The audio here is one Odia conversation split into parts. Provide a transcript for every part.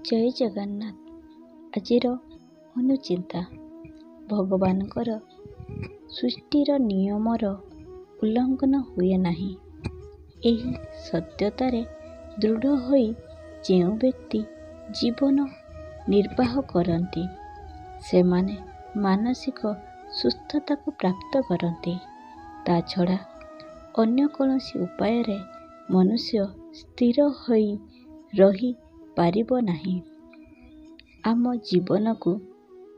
ଜୟ ଜଗନ୍ନାଥ। ଆଜିର ଅନୁଚିନ୍ତା: ଭଗବାନଙ୍କର ସୃଷ୍ଟିର ନିୟମର ଉଲ୍ଲଂଘନ ହୁଏ ନାହିଁ। ଏହି ସତ୍ୟତାରେ ଦୃଢ଼ ହୋଇ ଯେଉଁ ବ୍ୟକ୍ତି ଜୀବନ ନିର୍ବାହ କରନ୍ତି, ସେମାନେ ମାନସିକ ସୁସ୍ଥତାକୁ ପ୍ରାପ୍ତ କରନ୍ତି। ତା'ଛଡ଼ା ଅନ୍ୟ କୌଣସି ଉପାୟରେ ମନୁଷ୍ୟ ସ୍ଥିର ହୋଇ ରହି ପାରିବ ନାହିଁ। ଆମ ଜୀବନକୁ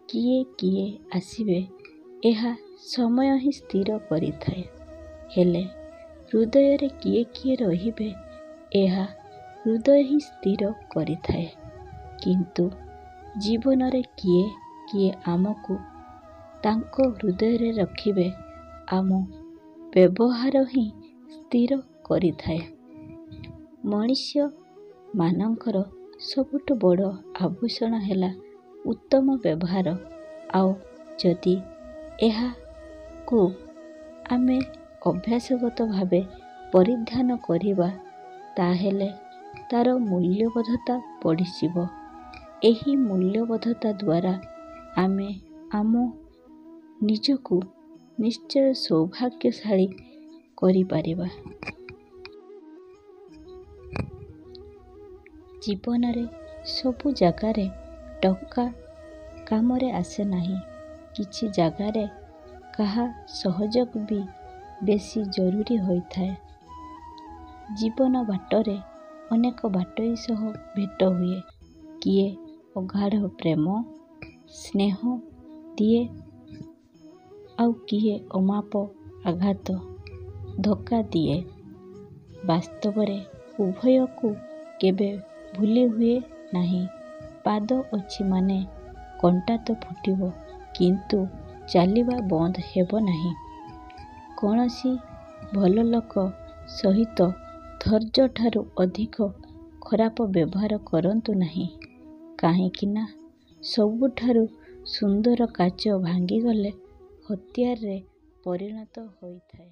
କିଏ କିଏ ଆସିବେ, ଏହା ସମୟ ହିଁ ସ୍ଥିର କରିଥାଏ। ହେଲେ ହୃଦୟରେ କିଏ କିଏ ରହିବେ, ଏହା ହୃଦୟ ହିଁ ସ୍ଥିର କରିଥାଏ। କିନ୍ତୁ ଜୀବନରେ କିଏ କିଏ ଆମକୁ ତାଙ୍କ ହୃଦୟରେ ରଖିବେ, ଆମ ବ୍ୟବହାର ହିଁ ସ୍ଥିର କରିଥାଏ। ମଣିଷମାନଙ୍କର ସବୁଠୁ ବଡ଼ ଆଭୂଷଣ ହେଲା ଉତ୍ତମ ବ୍ୟବହାର। ଆଉ ଯଦି ଏହାକୁ ଆମେ ଅଭ୍ୟାସଗତ ଭାବେ ପରିଧାନ କରିବା, ତା'ହେଲେ ତା'ର ମୂଲ୍ୟବୋଧତା ବଢ଼ିଯିବ। ଏହି ମୂଲ୍ୟବୋଧତା ଦ୍ୱାରା ଆମେ ଆମ ନିଜକୁ ନିଶ୍ଚୟ ସୌଭାଗ୍ୟଶାଳୀ କରିପାରିବା। ଜୀବନରେ ସବୁ ଜାଗାରେ ଟଙ୍କା କାମରେ ଆସେ ନାହିଁ। କିଛି ଜାଗାରେ କାହା ସହଯୋଗ ବି ବେଶୀ ଜରୁରୀ ହୋଇଥାଏ। ଜୀବନ ବାଟରେ ଅନେକ ବାଟୋଇ ସହ ଭେଟ ହୁଏ। କିଏ ଅଗାଢ଼ ପ୍ରେମ, ସ୍ନେହ ଦିଏ, ଆଉ କିଏ ଅମାପ ଆଘାତ, ଧୋକା ଦିଏ। ବାସ୍ତବରେ ଉଭୟକୁ କେବେ ଭୁଲି ହୁଏ ନାହିଁ। ପାଦ ଅଛି ମାନେ କଣ୍ଟା ତ ଫୁଟିବ, କିନ୍ତୁ ଚାଲିବା ବନ୍ଦ ହେବ ନାହିଁ। କୌଣସି ଭଲଲୋକ ସହିତ ଧୈର୍ଯ୍ୟଠାରୁ ଅଧିକ ଖରାପ ବ୍ୟବହାର କରନ୍ତୁ ନାହିଁ। କାହିଁକିନା ସବୁଠାରୁ ସୁନ୍ଦର କାଚ ଭାଙ୍ଗିଗଲେ ହତିଆରରେ ପରିଣତ ହୋଇଥାଏ।